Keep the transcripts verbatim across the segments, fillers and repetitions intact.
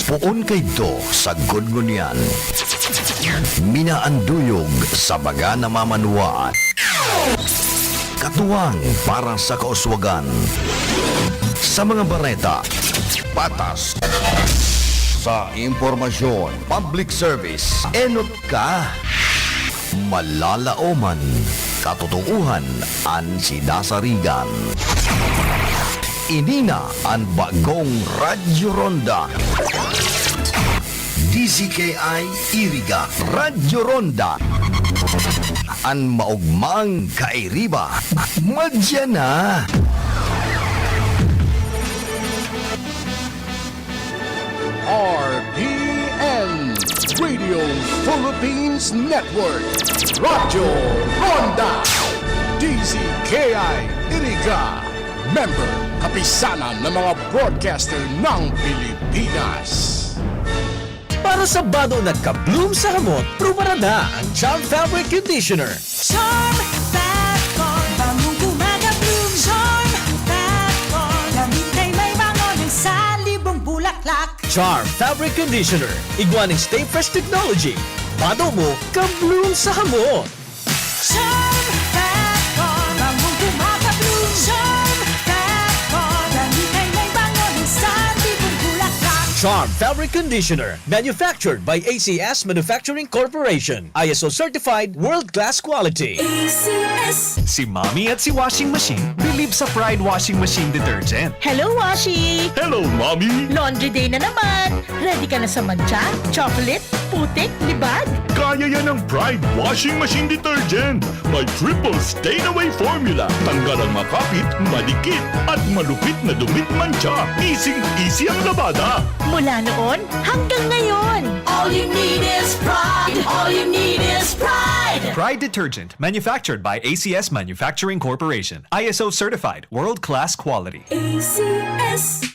Poon kaidto sagkod ngunyan. Minaanduyog sa baga na mamanwaan. Katuwang para sa kauswagan. Sa mga bareta, patas. Sa impormasyon, public service, enot ka. Malalaoman, katotoohan an sinasarigan. Ini na an bagong Radyo Ronda. D Z K I Iriga, Radyo Ronda. An maogmang kairiba, madya na. R P N, Radio Philippines Network, Radyo Ronda, D Z K I Iriga, member, Kapisanan ng mga Broadcaster ng Pilipinas. Para sa bado na ka-bloom sa hamot, prubaran na ang Charm Fabric Conditioner. Charm Fat Con, bangong gumagabloom. Charm Fat Con, damit ay may bango ng salibong bulaklak. Charm Fabric Conditioner, igwa ning Stay Fresh Technology. Bado mo, ka-bloom sa hamot. Charm Fat Con, bangong gumagabloom. Charm Fat Con, damit ay may bango ng salibong bulaklak. Charm Fabric Conditioner, manufactured by A C S Manufacturing Corporation. I S O certified, world-class quality. A C S. Si Mommy at si Washing Machine bilib sa Pride Washing Machine Detergent. Hello, Washi! Hello, Mommy! Laundry day na naman! Ready ka na sa mantsa, chocolate, putik, libag? Kaya yan ng Pride Washing Machine Detergent. May triple stain away formula. Tanggal ang makapit, madikit, at malupit na dumit mantsa. Easy-easy ang labada. Mula noon hanggang ngayon. All you need is Pride. All you need is Pride. Pride Detergent, manufactured by A C S Manufacturing Corporation. I S O certified, world-class quality. A C S.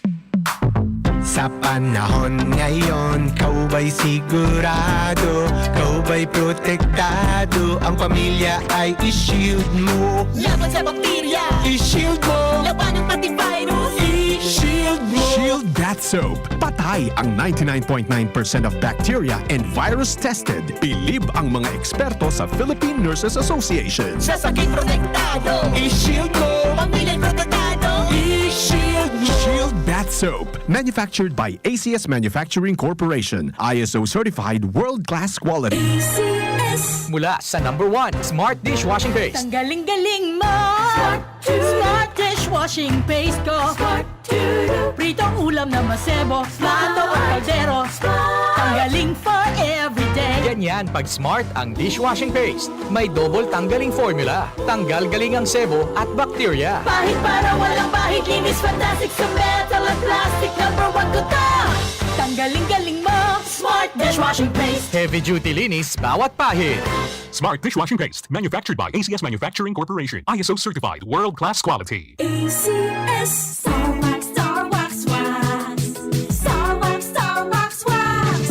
Sa panahon ngayon, ikaw ba'y sigurado? Ikaw ba'y protektado? Ang pamilya ay i-shield mo. Laban sa bakterya. I-shield mo. Labanan pati virus. I-shield mo. Shield Bath Soap. Patay ang ninety-nine point nine percent of bacteria and virus tested. Bilib ang mga eksperto sa Philippine Nurses Association. Sa sakit protektado. I-shield mo. Pamilya'y protektado. I-shield mo. Shield Bath Soap. Manufactured by A C S Manufacturing Corporation. I S O certified, world-class quality. A C S. Mula sa number one, Smart Dishwashing Paste. Tanggaling-galing mo! Smart Smart dishwashing paste ko. Smart Pritong ulam na masebo. Plato o kaldero. Tanggaling for everyday. Ganyan pag Smart ang dishwashing paste. May double tanggaling formula. Tanggal galing ang sebo at bakterya. Pahid para walang pahid. Linis fantastic sa metal at plastic. Number one ko to. Tanggaling galing mo. Smart dishwashing paste. Heavy duty linis bawat pahid. Smart dishwashing paste. Manufactured by A C S Manufacturing Corporation. I S O certified. World class quality. A C S. Star Wax, Star Wax, Wax. Star Wax, Star Wax, Wax.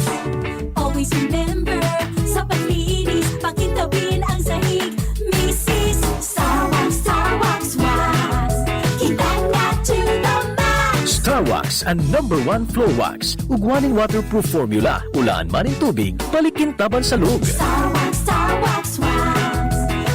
Always remember, sa paglinis, pakintabin ang sahig. Misis, Star Wax, Star Wax, Wax. Kintab na to the max. Star Wax, ang number one floor wax. Ugwa ning waterproof formula. Ulaan man nin tubig, balikin taban sa log. Star Wax, Star Wax, Wax.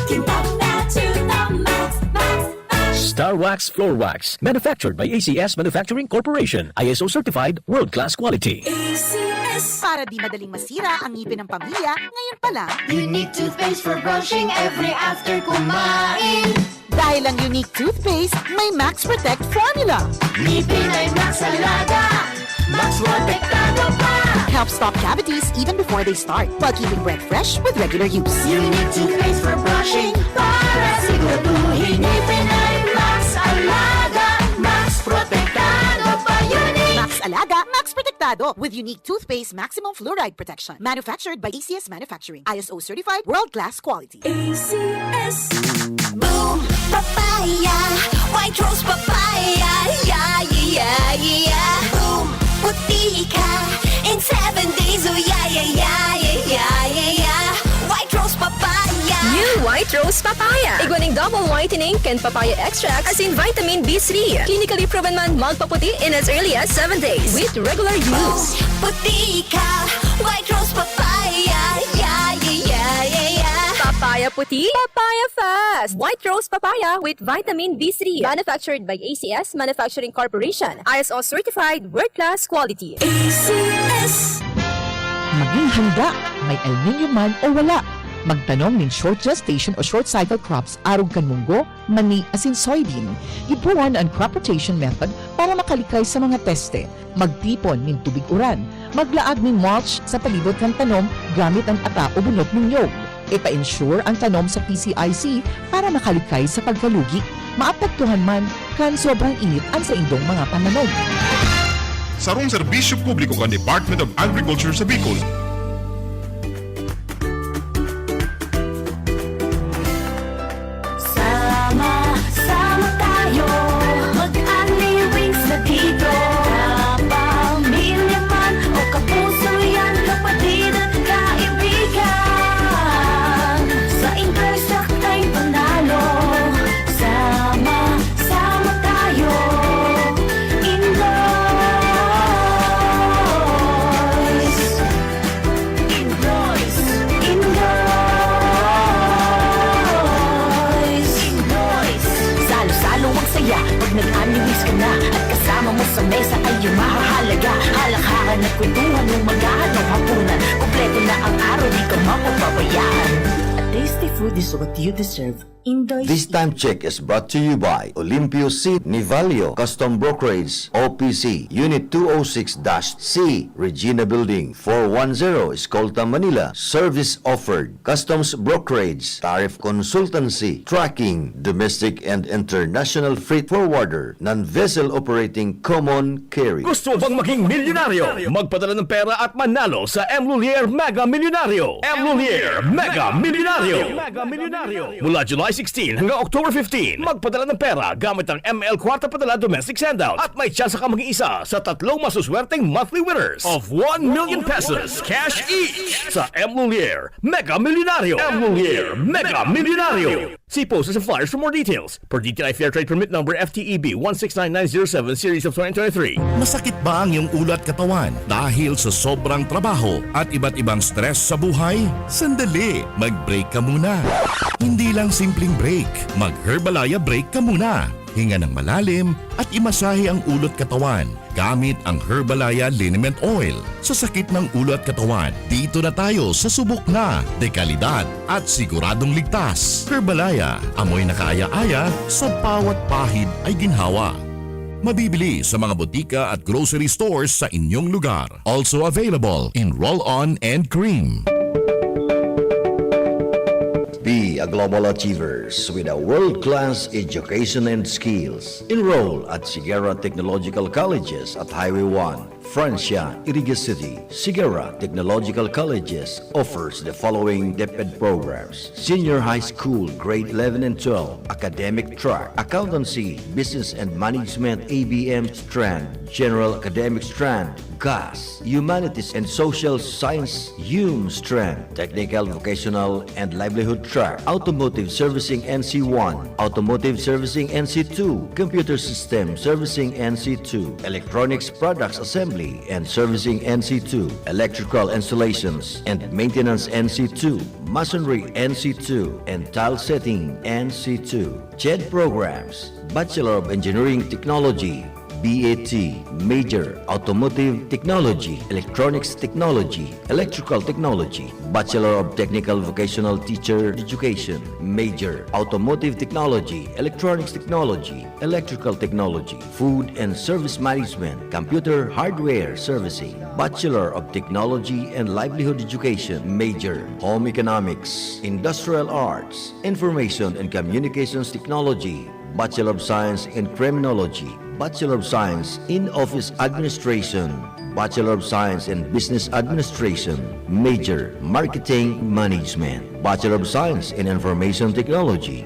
Kintab na to the max, max, max. Star Wax Floor Wax. Manufactured by A C S Manufacturing Corporation. I S O certified, world-class quality. A C S. Para di madaling masira ang ngipin ng pamilya, ngayon pa lang. Unique toothpaste for brushing every after kumain. Dahil ang Unique Toothpaste may Max Protect Formula. Ngipin ay Max Alaga, Max Protektado pa. Helps stop cavities even before they start, while keeping breath fresh with regular use. Unique Toothpaste for brushing para siguraduhin ngipin ay Max Alaga, Max Protektado pa. Unique. Max Alaga, Max Protektado with Unique Toothpaste Maximum Fluoride Protection. Manufactured by A C S Manufacturing. I S O certified, world-class quality. A C S. Boom Papaya, White Rose Papaya, yeah, yeah, yeah, yeah. Boom, puti ka in seven days, oh yeah, yeah, yeah. White Rose Papaya. New White Rose Papaya. Igwa nin double whitening kan papaya extract asin vitamin B three. Clinically proven man magpaputi in as early as seven days with regular use. Puti ka, White Rose Papaya. Yeah, yeah, yeah, yeah, yeah. Papaya puti, papaya fast. White Rose Papaya with vitamin B three. Manufactured by A C S Manufacturing Corporation. I S O certified, world-class quality. A C S. Maging handa, may El Niño man o wala. Magtanom nin short gestation o short cycle crops arog kan munggo, mani asin soybean. Gibohon an crop rotation method para makalikay sa mga peste. Magtipon nin tubig uran. Maglaag nin mulch sa palibot kan tanom gamit an ata o bunot nin nyog. Ipa-insure an tanom sa P C I C para makalikay sa pagkalugi. Maapektuhan man kan sobrang init an saindong mga pananom. Sarong serbisyo publiko kan Department of Agriculture sa Bicol. Sama-sama tayo, mag-Anli Wings na dito. Kapamilya man o kapuso yan, kapatid at kaibigan. Sa Indoy, sa Time Panalo, sama-sama tayo. Indoy. Indoys, Indoys, Indoys. Salo-salo ang saya pag nag-Anli Wings ka na. At kasama mo sa mesa ay yung mahahalaga. Halakhakan at kwentuhan mong maghahanap hapunan. Kompleto na ang araw, di ka mapapabayaan. A tasty food is what you deserve. Indoys. This time check is brought to you by Olimpio Seed, Nivalio, Custom Brokerage, O P C, Unit two oh six dash C, Regina Building, four one zero, Escolta, Manila. Service offered. Customs brokerage, tariff consultancy, tracking, domestic and international freight forwarder, non-vessel operating common carrier. Gusto bang maging milyonaryo? Magpadala ng pera at manalo sa M Lulier Mega Milyonaryo. M Lulier Mega Milyonaryo. Mega Milyonaryo. Mula July sixteen hanggang October fifteen, magpadala ng pera gamit ang M L Kwarta Padala Domestic Sendout at may tsansa ka maging isa sa tatlong masuswerteng monthly winners of one million pesos cash each sa M Lulier Mega Milyonaryo. M Lulier Mega Milyonaryo. See posters and flyers for more details. Per D T I Fair Trade Permit Number F T E B one six nine nine zero seven Series of twenty twenty-three. Masakit ba ang iyong ulo at katawan dahil sa sobrang trabaho at iba't ibang stress sa buhay? Sandali, mag-break ka muna. Hindi lang simpleng break, mag-Herbalaya break ka muna. Hinga ng malalim at imasahe ang ulo at katawan gamit ang Herbalaya Liniment Oil. Sa sakit ng ulo at katawan, dito na tayo sa subok na, dekalidad at siguradong ligtas. Herbalaya, amoy na kaaya-aya, sa bawat pahid ay ginhawa. Mabibili sa mga botika at grocery stores sa inyong lugar. Also available in roll-on and cream. Be a global achievers with a world-class education and skills. Enroll at Sigara Technological Colleges at Highway one, Francia, Iriga City. Sigara Technological Colleges offers the following DepEd programs: Senior High School, Grade eleven and twelve, Academic Track, Accountancy, Business and Management, A B M strand, General Academic strand, GAS, Humanities and Social Science, HUM strand, Technical, Vocational and Livelihood Track, Automotive Servicing N C one, Automotive Servicing N C two, Computer System Servicing N C two, Electronics Products Assembly and Servicing N C two, Electrical Installations and Maintenance N C two, Masonry N C two, and Tile Setting N C two. CHED programs: Bachelor of Engineering Technology, B A T, major, Automotive Technology, Electronics Technology, Electrical Technology, Bachelor of Technical Vocational Teacher Education, major, Automotive Technology, Electronics Technology, Electrical Technology, Food and Service Management, Computer Hardware Servicing, Bachelor of Technology and Livelihood Education, major, Home Economics, Industrial Arts, Information and Communications Technology, Bachelor of Science in Criminology, Bachelor of Science in Office Administration, Bachelor of Science in Business Administration, major, Marketing Management, Bachelor of Science in Information Technology.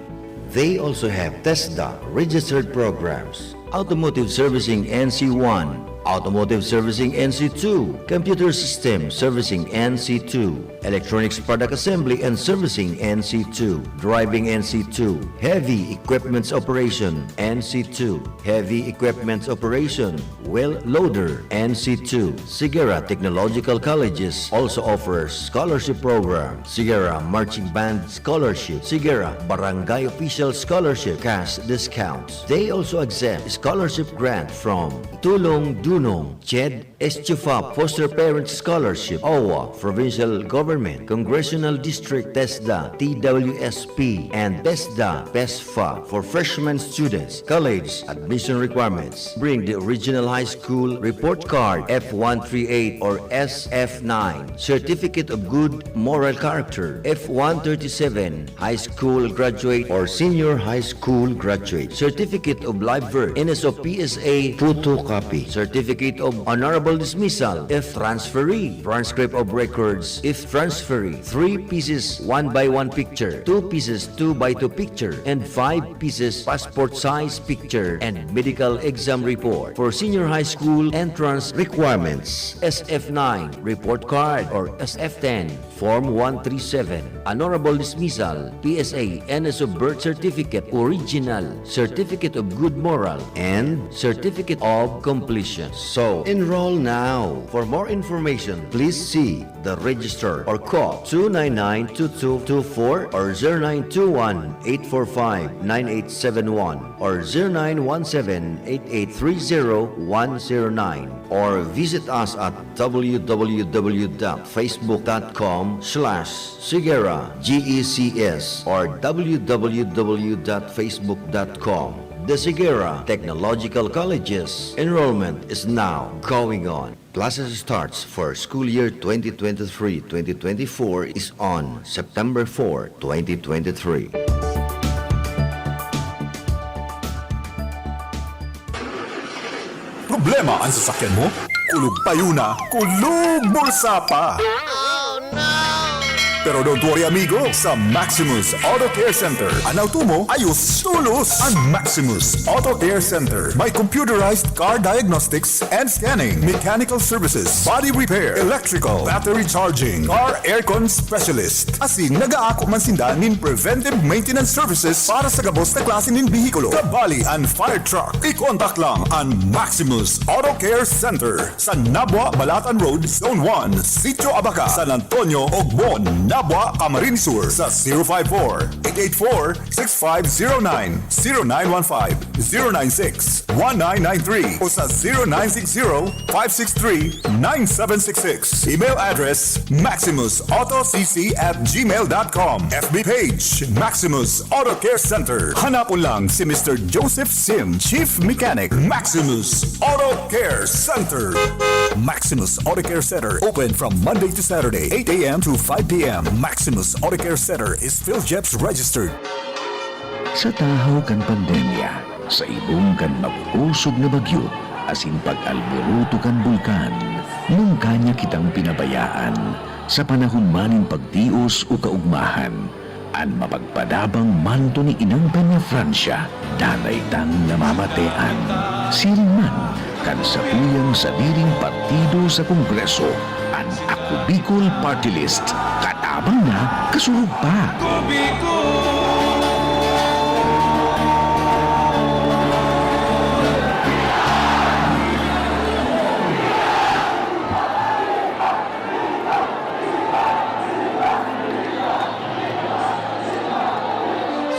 They also have TESDA registered programs: Automotive Servicing N C one, Automotive Servicing N C two, Computer System Servicing N C two, Electronics Product Assembly and Servicing N C two, Driving N C two, Heavy Equipments Operation N C two, Heavy Equipments Operation, Wheel Loader N C two. Sigara Technological Colleges also offers scholarship program, Sigara Marching Band Scholarship, Sigara Barangay Official Scholarship, cash discounts. They also accept scholarship grant from Tulong Dunong, CHED, Estufa Foster Parent Scholarship, O W A, Provincial Government, Congressional District, TESDA, T W S P, and TESDA, PESFA for freshman students. College admission requirements. Bring the original high school report card, F one three eight or S F nine, Certificate of Good Moral Character, F one thirty-seven, high school graduate or senior high school graduate, Certificate of Live Birth, N S O P S A photocopy, Certificate of Honorable Dismissal if transferee, transcript of records if transferee, three pieces one by one picture, two pieces two by two picture, and five pieces passport size picture and medical exam report. For senior high school entrance requirements, S F nine report card or S F ten Form one three seven, Honorable Dismissal, P S A, N S O Birth Certificate, Original, Certificate of Good Moral, and Certificate of Completion. So, enroll now. For more information, please see the register or call two nine nine two two two four or zero nine two one eight four five nine eight seven one or zero nine one seven eight eight three zero one zero nine, or visit us at w w w dot facebook dot com slash sigera G E C S or w w w dot facebook dot com. The Sigera Technological Colleges. Enrollment is now going on. Classes starts for school year twenty twenty-three twenty twenty-four is on September four, twenty twenty-three. Problema an sasakyan mo? Kulog payo na, kulog bulsa pa! Pero don't worry, amigo, sa Maximus Auto Care Center, an auto mo ayos tolos. An Maximus Auto Care Center may computerized car diagnostics and scanning, mechanical services, body repair, electrical, battery charging, car aircon specialist. Asin nagaako man sinda nin preventive maintenance services para sa gabos na klase nin behikulo, kabali an fire truck. I-contact lang an Maximus Auto Care Center sa Nabua, Balatan Road, Zone one, Sitio Abaca, San Antonio, Ogmon, Nabua, Camarines Sur sa zero five four, eight eight four, six five zero nine, zero nine one five, zero nine six, one nine nine three o sa zero nine six zero, five six three, nine seven six six. Email address, maximus auto c c at gmail dot com. F B page, Maximus Auto Care Center. Hanapon lang si Mister Joseph Sim, Chief Mechanic, Maximus Auto Care Center. Maximus Auto Care Center, open from Monday to Saturday, eight a m to five p m. Maximus Auto Care Center is PhilGEPS registered. Sa tahaw kan pandemya, sa ibong kan mag-osog na bagyo, asin pag-alboroto kan bulkan, nungka niya kitang pinabayaan, sa panahon man nin pagtios o kaugmahan, an mapagpadabang manto ni Inang Peña Francia, danay tang namamatean. Siring man kan satuyang sadiring partido sa Kongreso, an Ako Bicol Party List, katabang na, kasurog pa.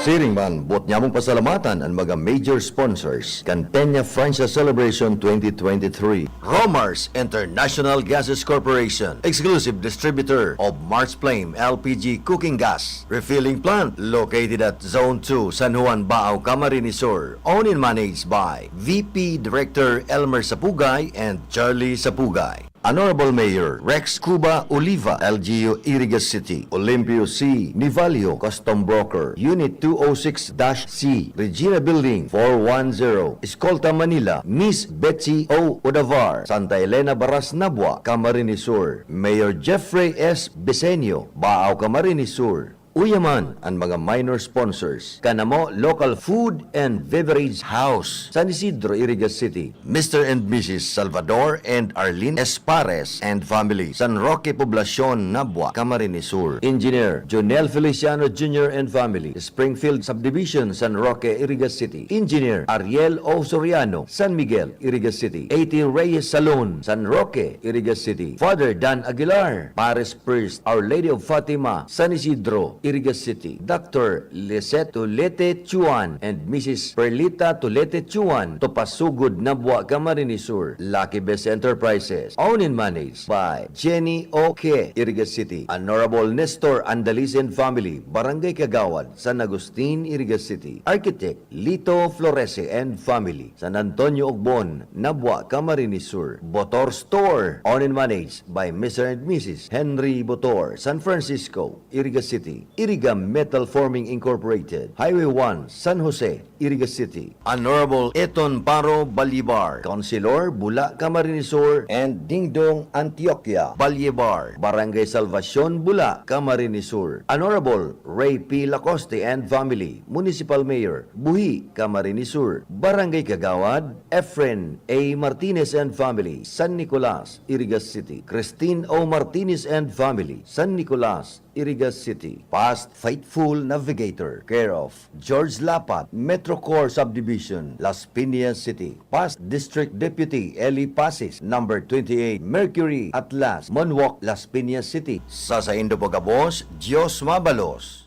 Siring man, boot nyamong pasalamatan an mga major sponsors kan Peña Francia Celebration twenty twenty-three. Romar's International Gases Corporation, exclusive distributor of March Flame L P G cooking gas refilling plant, located at Zone two, San Juan, Baao, Camarines Sur. Owned and managed by V P Director Elmer Sapugay and Charlie Sapugay. Honorable Mayor Rex Cuba Oliva, L G U Iriga City, Olimpio C. Nivalio, Custom Broker, Unit two oh six dash C, Regina Building, four one zero, Escolta, Manila, Miss Betsy O. Odavar, Santa Elena Baras, Nabua, Camarines Sur, Mayor Jeffrey S. Besenio, Baao, Camarines Sur, Uya man an mga minor sponsors, Kanamo Local Food and Beverage House, San Isidro, Iriga City, Mister and Missus Salvador and Arlene Espares and family, San Roque Poblacion, Nabua, Camarines Sur. Engineer Jonel Feliciano Junior and family, Springfield Subdivision, San Roque, Iriga City. Engineer Ariel O Soriano, San Miguel, Iriga City. A T Reyes Salon, San Roque, Iriga City. Father Dan Aguilar, Paris Priest, Our Lady of Fatima, San Isidro, Iriga City. Doctor Lisette Tulete Chuan and Missus Perlita Tulete Chuan, Topasugod, Nabua, Camarines Sur. Lucky Best Enterprises, owned and managed by Jenny Oke, Iriga City. Honorable Nestor Andalisin family, Barangay Kagawad, San Agustin, Iriga City. Architect Lito Florese and family, San Antonio Ogbon, Nabua, Camarines Sur. Botor Store, owned and managed by Mister and Missus Henry Botor, San Francisco, Iriga City. Iriga Metal Forming Incorporated, Highway one, San Jose, Iriga City. Honorable Eton Paro Balibar, Councilor, Bula, Camarines Sur, and Dingdong Antioquia Balibar, Barangay Salvacion, Bula, Camarines Sur. Honorable Ray P Lacoste and family, Municipal Mayor, Buhi, Camarines Sur. Barangay Kagawad, Efren A Martinez and family, San Nicolas, Iriga City. Christine O Martinez and family, San Nicolas, Iriga City. Past Faithful Navigator, care of George Lapat, Metro Core Subdivision, Las Piñas City. Past District Deputy Eli Pasis, number twenty-eight Mercury Atlas, Monwalk, Las Piñas City. Sa saindo po gabos, Diyos mabalos.